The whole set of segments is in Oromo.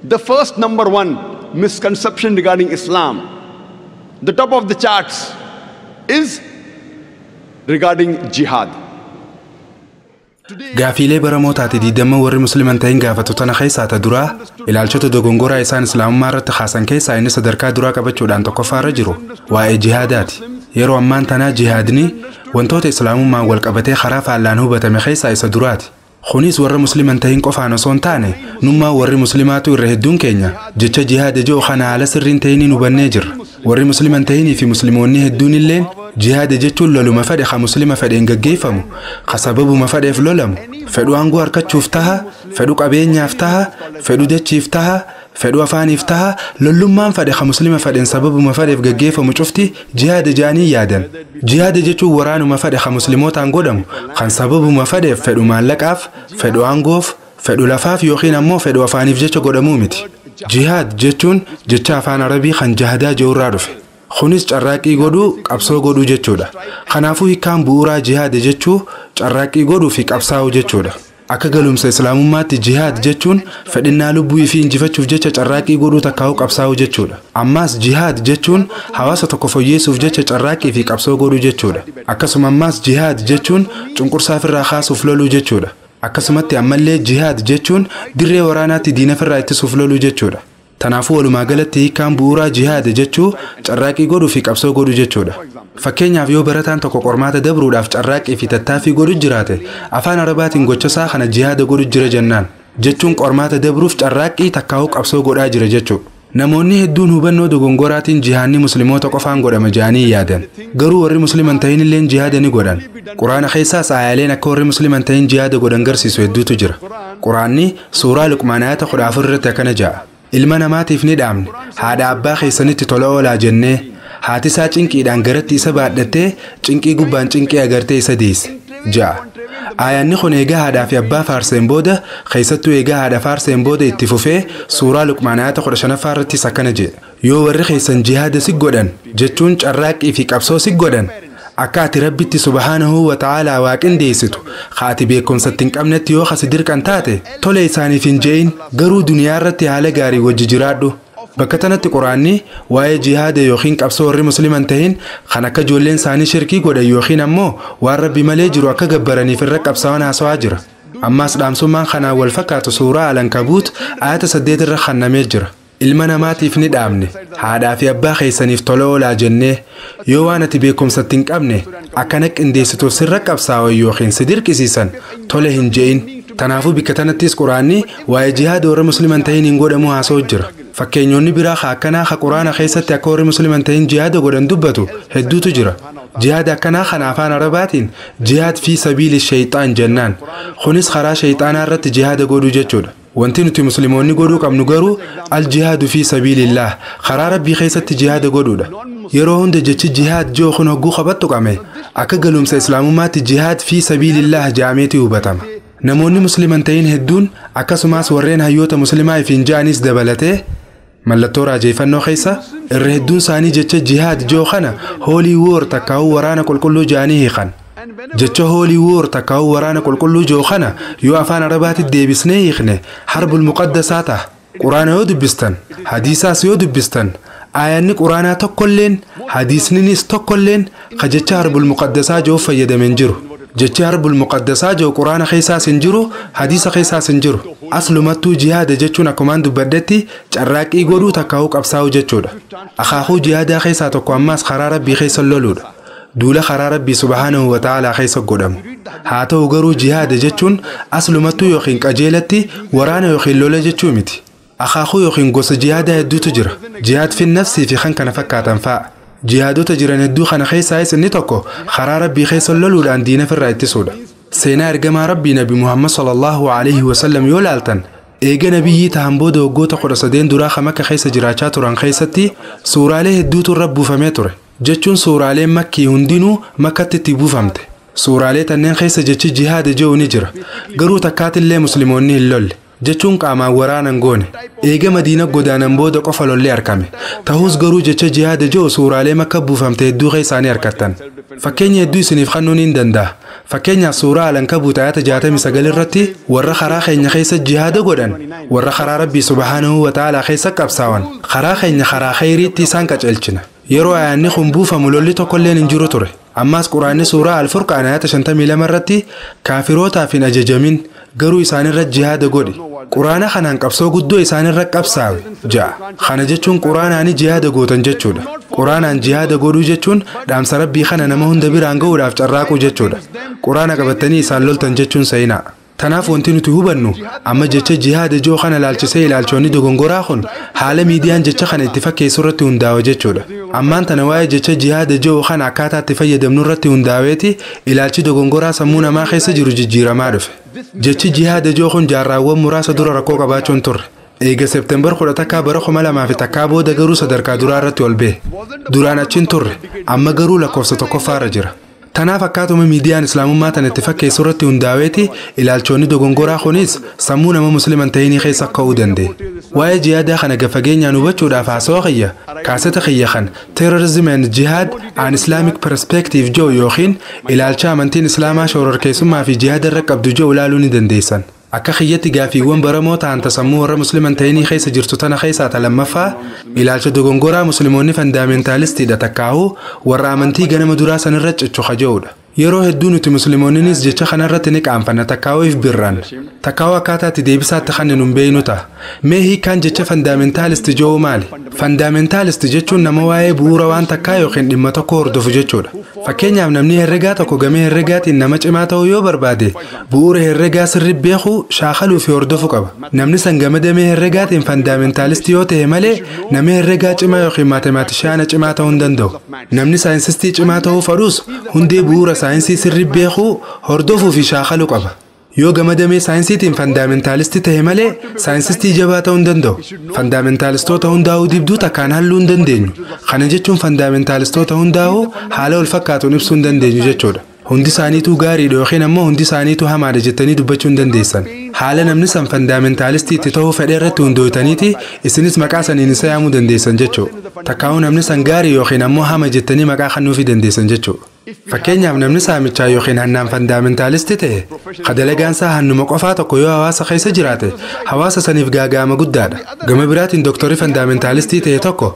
The first number one misconception regarding Islam, the top of the charts, is regarding jihad. Gaafiilee baramoo taate 20 warri Musliman ta'in gaafatu tana keessaa ta duraa, ilaalchota dogongoraa isaan Islaamummaa irratti kaasan keessaa inni sadarkaa duraa qabachuudhaan tokkoffaarra jiru waa'ee jihaadaati. Yeroo ammaan tanaa jihaadni wantoota Islaamummaan wal qabatee karaa faallaan hubatame keessaa isa duraati. Kunis warra Musliman ta'in qofaan osoo hin taane, nummaa warri Muslimaatu irra hedduun keenya jecha jihaada ji'u kana haala sirriin ta'iniin hubannee jirra. Warri Musliman ta'inii fi Musliimoonni hedduun illeen jihaada jechuun loluma fedhe ka Muslima fedheen gaggeeffamu, ka sababuma fedheef lolamu, fedhu aangoo harkachuuf taha, fedhu qabeenyaaf taha, fedhu dachiif taha, fedhu afaaniif taha, lollummaan fedhe ka Muslima fedheen sababuma fedheef gaggeeffamu cufti jihaada jaanii yaadan. Jihaada jechuun waraanuma fedhe ka Muslimootaan godhamu kan sababuma fedheef, fedhu maallaqaaf, fedhu aangoof, fedhu lafaaf yookiin ammoo fedhu afaaniif jecha godhamuu miti. Jihaad jechuun jecha afaan Arabii kan jahadaa jedhurraa dhufe. Kunis carraaqqii godhuu, qabsoo godhuu jechuudha. Kanaafuu hiikkaan bu'uuraa jihaada jechuu carraaqqii godhuu fi qabsaa'uu jechuudha. Akka galumsa Islaamummaatti jihaad jechuun fedhinnaa lubbuu fi injifachuuf jecha carraaqqii godhuu takkaa'uu qabsaa'uu jechuudha. Ammaas jihaad jechuun hawaasa tokko fooyyeessuuf jecha carraaqqii fi qabsoo godhuu jechuudha. Akkasuma ammaas jihaad jechuun cunqursaa ofirraa kaasuuf loluu jechuudha. Akkasumatti ammallee jihaad jechuun dirree waraanaatti diina ofirraa ittisuuf loluu jechuudha. Kanaafuu walumaa galatti hiikkaan bu'uuraa jihaada jechuu carraaqqii godhuu fi qabsoo godhuu jechuudha. Fakkeenyaaf, yoo barataan tokko qormaata dabruudhaaf carraaqqii fi tattaaffii godhu jiraate, afaan Arabaatiin gochasaa kana jihaada godhu jira jennaan. Jechuun qormaata dabruuf carraaqqii takkaa'uu qabsoo godhaa jira jechuudha. Namoonni hedduun hubannoo dogongoraatiin jihaanni Musliimoota qofaan godhama jedhanii yaadan. Garuu warri Musliman ta'in illeen jihaada ni godhan. Quraana keessaas aayaleen akka warri Musliman ta'in jihaada godhan garsiisu hedduutu jira. Quraanni suuraa Luqmaan ayata 14 irratti akkana ja'a. Ilma namaatiif ni dhaamne, haadha abbaa keessanitti tola oolaa jennee, haati isaa cinqiidhaan garatti isa baadhattee cinqii gubbaan cinqii agartee isa deesse ja'a. Aayaanni kun eegaa haadhaa fi abbaa faarseen booda, keessattuu eegaa haadha faarseen booda, itti fufee suuraa Luqmaan ayata 15ffaa irrattis akkana jedha. Yoo warri keessan jihaada si godhan, jechuun carraaqqii fi qabsoo si godhan, akka ati Rabbitti subhaanahu wa ta'aalaa waaqindeessitu ka ati beekumsatti hin qabnetti yoo kasi dirqan taate, tole isaaniif hin je'in, garuu duniyaa irratti haala gaarii wajji jiraadhu. Bakka tanatti Quraanni waa'ee jihaada yookiin qabsoo warri Musliman tahin kan akka ijoolleen isaanii shirkii godhan yookiin ammoo waan Rabbi malee jiru akka gabbaraniif irra qabsaa'an haasawaa jira. Ammaas dhaamsummaan kanaan wal fakkaatu suuraa Alankabuut ayata 8 irra kannamee jira. Ilma namaatiif ni dhaamne, haadhaa fi abbaa keessaniif tola oolaa jennee, yoo waan ati beekumsatti hin qabne akkana qindeessituuf sirra qabsaa'an yookiin si dirqisiisan, tole hin je'in. Kanaafuu bikka tanattis Quraanni waa'ee jihaada warra Musliman tahin hin godhamu haasa'u jira. Fakkeenyonni biraa ka akkanaa ka Quraana keessatti akka warri Musliman tahin jihaada godhan dubbatu hedduutu jira. Jihaada akkanaa kana afaan Arabaatiin jihaad fi sabiili shayxaan jennaan. Kunis karaa shayxaanaa irratti jihaada godhuu jechuudha. Wanti nuti Musliimoonni godhuu qabnu garuu al jihaadu fi sabiilillaah, karaa Rabbii keessatti jihaada godhuudha. Yeroo hunda jechi jihaad ji'u kun hogguu qabattu qame akka galumsa Islaamummaatti jihaad fi sabiilillaah jaameeti hubatama. Namoonni Musliman ta'in hedduun, akkasumas warreen hayyoota Muslimaa ifiin ja'anis dabalatee, mallattoo raajeeffannoo keessa irra hedduun isaanii jecha jihaad ji'u kana holy war takkaa'uu waraana qulqulluu ja'anii hiikan. Jecha holy war takkaa'uu waraana qulqulluu ji'u kana yoo afaan Arabaatti deebisnee hiikne harbul muqaddasaa ta'a. Quraana yoo dubbistan, hadiisaas yoo dubbistan, aayanni Quraanaa tokkolleen hadiisninis tokkolleen ka jecha harbul muqaddasaa ji'uuf fayyadame hin jiru. Jechi harbul muqaddasaa ji'u Quraana keessaas hin jiru, hadiisa keessaas hin jiru. Aslumattuu jihaada jechuun akkumaan dubbadhetti carraaqqii godhuu takkaa'uu qabsaa'uu jechuudha. Akaakuu jihaadaa keessaa tokko ammaas karaa Rabbii keessa loluudha. Duula karaa Rabbii subhaanahu wa ta'aalaa keessa godhamu. Haa ta'u garuu jihaada jechuun aslumattuu yookiin qajeelatti waraana yookiin lola jechuu miti. Akaakuu yookiin gosa jihaadaa hedduutu jira. Jihaad fi nafsii fi kan kana fakkaatan fa'a. Jihaadota jiran hedduu kana keessaayis inni tokko karaa Rabbii keessa loluudhaan diina ofirraa ittisuudha. Seenaa ergamaa Rabbii Nabi Muhammad sallallahu alaihi wasallam yoo laaltan, eega nabiyyii tahan booda waggoota 13 duraa kan Makka keessa jiraachaa turan keessatti suuraalee hedduutu irra buufamee ture. Jechuun suuraaleen Makkii hundinuu Makkatti itti buufamte. Suuraalee tanneen keessa jechi jihaada jedhu ni jira. Garuu takkaatillee Musliimoonni hin lolle. Jechuun qaamaan waraanan goone. Eega Madiina godaanan booda qofa lollee argame. Ta'us garuu jecha jihaada jedhu suuraalee Makka buufamte hedduu keessaanii argattan. Fakkeenya hedduu isiniif kennuun hin danda'a. Fakkeenyaaf suuraa Al-Ankabuut ayata 69 irratti warra karaa keenya keessa jihaada godhan, warra karaa Rabbii subhaanahu wa ta'aalaa keessa qabsaawan, karaa keenya karaa khayriitti isaan qajeelchina. Yeroo ayaanni kun buufamu lolli tokkolleen hin jiru ture. Ammaas Quraanni suuraa Al-Furqaan ayata 52 irratti kaafirootaaf hin ajajamin, garuu isaanirra jihaada godhi. Quraana kanaan qabsoo guddoo isaanirra qabsaawe ja'a. Kana jechuun Quraanaani jihaada gootan jechuudha. Quraanaan jihaada godhuu jechuun dhaamsa Rabbii kana nama hunda biraan ga'uudhaaf carraaquu jechuudha. Quraana qabattanii isaan loltan jechuun seenaa. Tanaaf wanti nuti hubannu amma jecha jihaada joo kana ilaalchisee ilaalchonni dogongoraa kun haala miidiyaan jecha kana itti fakkeessu irratti hundaa'a jechuudha. Ammaan tana waa'ee jecha jihaada joo kana akkaataa itti fayyadamnu irratti hundaa'eeti ilaalchi dogongoraa sammuu namaa keessa jiru jijjiiramaa dhufe. Jechi jihaada joo kun jaarraawwan muraasa dura rakkoo qabaachuun turre. Eega Seeptembar 11 bara 2001 booda garuu sadarkaa duraa irratti ol ba'e. Duraan achiin turre, amma garuu lakkoofsa tokkoffaarra jira. Tanaaf akkaatuma miidiyaan islaamummaa tan itti fakkeessu irratti hundaa'eeti ilaalchonni dogongoraa kunis sammuu nama musliman ta'inii keessa ka'uu danda'e. Waa'ee jihaadaa kana gafageenyaan hubachuudhaaf haasawaa kiyya kaaseta kiyya kan Terrorism and Jihad an Islamic Perspective joo yookiin ilaalcha amantiin islaamaa shororkeessummaa fi jihaada irra qabdu joo ilaaluu ni dandeessan. Akka kiyyatti gaafiiwwan baramoo ta'an tasammuu warra musliman ta'inii keessa jirtu tana keessaa ta lammaffaa ilaalcha dogongoraa musliimoonni fandaamentaalistiidha takkaa'uu warra amantii ganama duraa sanirra cichu kaja'uudha. Yeroo hedduu nuti musliimoonnis jecha kanarratti ni qaanfanna takkaa'uu if birraan. Takkaa'uu akkaataa itti deebisaatti kan nun beeynu ta'a. Mee hiikaan jecha fandaamentaalisti jedhu maali? Fandaamentaalisti jechuun nama waa'ee bu'uura waan takkaa yookiin dhimma tokko hordofu jechuudha. Fakkeenyaaf namni herregaa tokko gamee herregaatiin nama cimaa ta'uu yoo barbaade bu'uura herregaa sirrii beekuu, shaakaluu fi hordofuu qaba. Namni san gama damee herregaatiin fandaamentaalisti yoo ta'e malee nama herregaa cimaa yookiin matemaatishaana cimaa ta'uu hin danda'u. Namni saayinsistii cimaa ta'uu fedhus hundee bu'uura saayinsii sirrii beekuu, hordofuu fi shaakaluu qaba. Yoo gama damee saayinsiitiin fandaamentaalisti ta'e malee saayinsistii jabaa ta'uu hin danda'u. Fandaamentaalistoota hundaa'uu dibduu takkaan halluu hin dandeenyu. Kana jechuun fandaamentaalistoota hundaa'uu haala wal fakkaatuun ibsuu hin dandeenyu jechuudha. Hundi isaaniituu gaariidha yookiin ammoo hundi isaaniituu hamaadha jettanii dubbachuu hin dandeessan. Haala namni san fandaamentaalistii itti ta'uu fedhe irratti hundooytaniiti isinis maqaa saniin isa yaamuu dandeessan jechuudha. Takkaa'uu namni san gaarii yookiin ammoo hama jettanii maqaa kennuufii dandeessan jechuudha. Fakkeenyaaf namni saamichaa yookiin hannaan fandaamentaalisti ta'e dalagaan isaa hannuma qofaa tokko yoo hawaasa keessa jiraate hawaasa saniif gaaga'ama guddaadha. Gama biraatiin dooktorri fandaamentaalistii ta'e tokko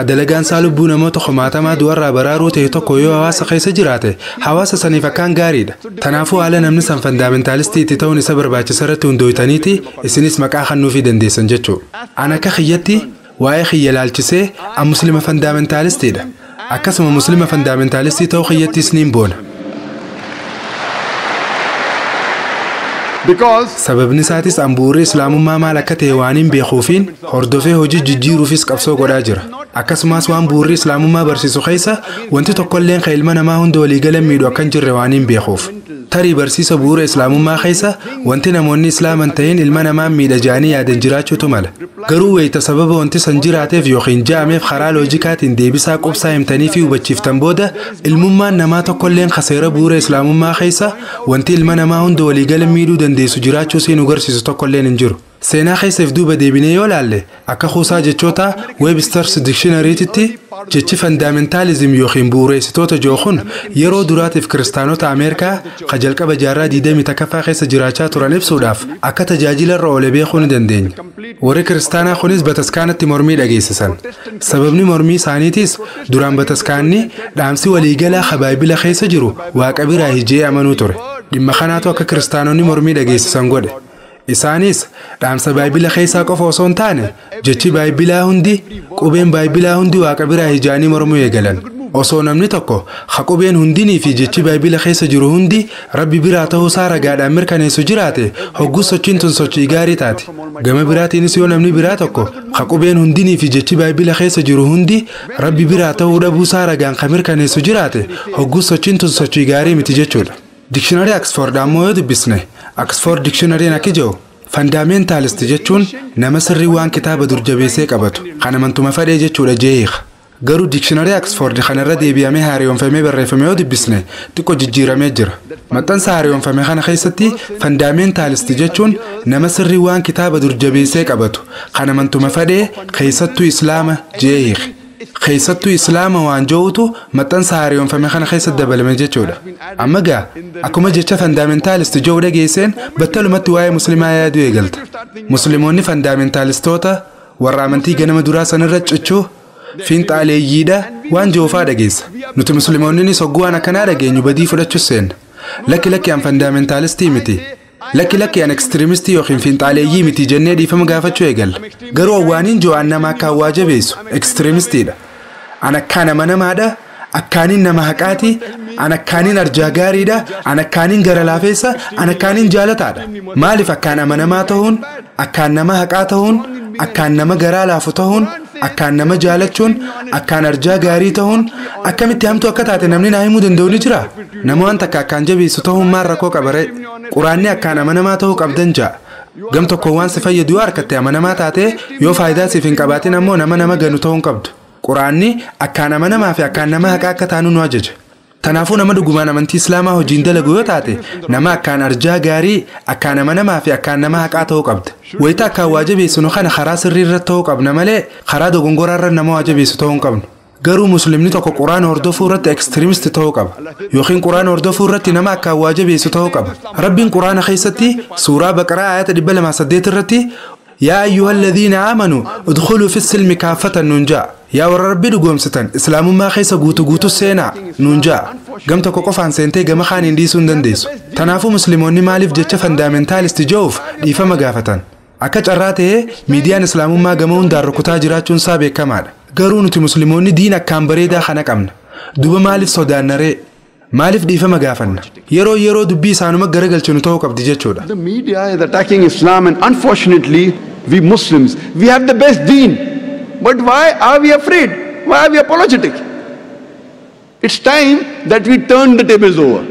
dalagaan isaa lubbuu namoota kumaatamaa du'arraa baraaruu ta'e tokko yoo hawaasa keessa jiraate hawaasa saniif akkaan gaariidha. Tanaafuu haala namni san fandaamentaalistii itti ta'uun isa barbaachisa irratti hundooytaniiti isinis maqaa kennuufii dandeessan jechuudha. An akka kiyyatti waa'ee kiyya laalchisee an muslima fandaamentaalistiidha. Akkasuma muslima fandaamentaalistii ta'uu kiyyattis niin boona. Sababni isaatis an bu'uurri islaamummaa maal akka ta'e waan hin beekuufiin hordofee hojii jijjiiruufis qabsoo godhaa jira. Akkasumas waan bu'uurri islaamummaa barsiisu keessa wanti tokkolleen kan ilma namaa hunda waliigalan miidhu akka hin jirre waan hin beekuuf. Tarii barsiisa bu'uura islaamummaa keessa wanti namoonni islaaman ta'in ilma namaa miidha ja'anii yaadan jiraachuutu mala. Garuu wayita sababa wanti san jiraateef yookiin ja'ameef karaa loojikaatiin deebisaa qubsaa himtanii fi hubachiiftan booda ilmummaan namaa tokkolleen kaseera bu'uura islaamummaa keessa wanti ilma namaa hunda waliigalan miidhuu dandeessu jiraachuu siin agarsiisu tokkolleen hin jiru. Seenaa keessaaf duuba deebinee yoo laalle akka kuusaa jechoota Webster's Dictionary'titti jechi fandaamentaalizim yookiin bu'uureessitoota jookuun yeroo duraatiif kiristaanota Ameerikaa ka jalqaba jaarraa 21ffaa keessa jiraachaa turan ibsuudhaaf akka tajaajila irra oole beekuu ni dandeenya. Warri kiristaanaa kunis bataskaanatti mormii dhageessisan. Sababni mormii isaaniitis duraan bataskaanni dhaamsi waliigalaa ka baayibila keessa jiru waaqa biraa hijee amanuu ture. Dhimma kanaatu akka kiristaanonni mormii dhageessisan godhe. Isaanis dhaamsa baayibila keessaa qofa osoo hin taane jechi baayibilaa hundi qubeen baayibilaa hundi waaqa biraa hijaanii mormuu eegalan. Osoo namni tokko ha qubeen hundinii fi jechi baayibila keessa jiru hundi rabbi biraa ta'uusaa ragaadhaan mirkaneessu jiraate hoggus sochiin tun sochii gaarii taati. Gama biraatiinis yoo namni biraa tokko ha qubeen hundinii fi jechi baayibila keessa jiru hundi rabbi biraa ta'uu dhabuusaa ragaan ka mirkaneessu jiraate hoggus sochiin tun sochii gaarii miti jechuudha. Dictionary Oxford ammoo yoo dubbisne Oxford Dictionary akka jedhu fandaamentaalisti jechuun nama sirrii waan kitaaba dur jabeessee qabatu kan amantuma fadhee jechuudha jeeqa. Garuu Dictionary Oxford kanarra deebi'amee haaromfamee barreeffame yoo dubbisne xiqqoo jijjiiramee jira. Maxxansa haaromfame kana keessatti fandaamentaalisti jechuun nama sirrii waan kitaaba dur jabeessee qabatu kan amantuma fadhee keessattuu islaama jeeqa. Keessattuu Islaama waan jiruutu maxxansa haaromfame kana keessatti dabalame jechuudha. Amma gaa akkuma jecha fundamentalist jiru dhageesseen battalumatti waa'ee musliimaa yaaduu eegalta. Musliimoonni fundamentaalistoota warra amantii ganama duraa sanirra cichuu fiinxaaleeyyiidha waan jiruufaa dhageessa. Nuti musliimoonnis hogguu waan akkanaa dhageenyu badii fudhachuus seenna. Lakki lakki an fundamentalistii miti. Lakki lakki an extremistii yookiin fiinxaaleeyyii miti jennee dhiifama gaafachuu eegalla. Garuu awwaaniin jiru nama akka hawwaa jabeessu extremistiidha. An akkaan amanamaadha. Akkaaniin nama haqaati. An akkaaniin arjaa gaariidha. An akkaaniin gara laafeessa. An akkaaniin jaalataadha. Maaliif akkaan amanamaa ta'uun, akkaan nama haqaa ta'uun, akkaan nama garaa laafu ta'uun, akkaan nama jaalachuun, akkaan arjaa gaarii ta'uun akkamitti hamtuu akka taate namni naa himuu danda'u ni jira. Nama waan takka akkaan jabeessu ta'uun maal rakkoo qaba ree? Quraanni akkaan amanamaa ta'uu qabdan ja'a. Gam tokko waan si fayyadu yoo harkatte amanamaa taate, yoo faayidaa siif hin qabaatin ammoo nama nama ganu ta'uu hin qabdu. Quraanni akkaan amanamaa fi akkaan nama haqaa akka taanu nu ajaja. Kanaafuu nama dhugumaan amantii Islaamaa hojiin dalagu yoo taate, nama akkaan arjaa gaarii, akkaan amanamaa fi akkaan nama haqaa ta'uu qabda. Wayita akkaan waa jabeessinu kana karaa sirrii irratti ta'uu qabna malee karaa dogongoraa irra nama waa jabeessu ta'uu hin qabnu. Garuu muslimni tokko quraana hordofuu irratti extremist ta'uu qaba. Yookiin quraana hordofuu irratti nama akkaan waa jabeessu ta'uu qaba. Rabbiin quraana keessatti suuraa Baqaraa ayata 208 irratti "يا أيها الذين آمنوا ادخلوا في السلم كافة" nuun ja'a. Yaa warra Rabbi dhugoomsitan, islaamummaa keessa guutuu guutuu seenaa nuun ja'a. Gam tokko qofaan seentee gama kaaniin dhiisuu hin dandeessu. Kanaafuu musliimoonni maaliif jecha fundamentalist jiruuf dhiifama gaafatan? Akka carraa ta'ee miidiyaan islaamummaa gama hundaan rukutaa jiraachuun isaa beekamaadha. Garuu nuti musliimoonni diin akkaan bareedaa kana qabna. Duba maaliif sodaannaree? Maaliif dhiifama gaafanna? Yeroo yeroo dubbii isaanuma garagalchinu ta'uu qabdi jechuudha. The media is attacking Islam, and unfortunately, we Muslims, we have the best deen. But why are we afraid? Why are we apologetic? It's time that we turn the tables over.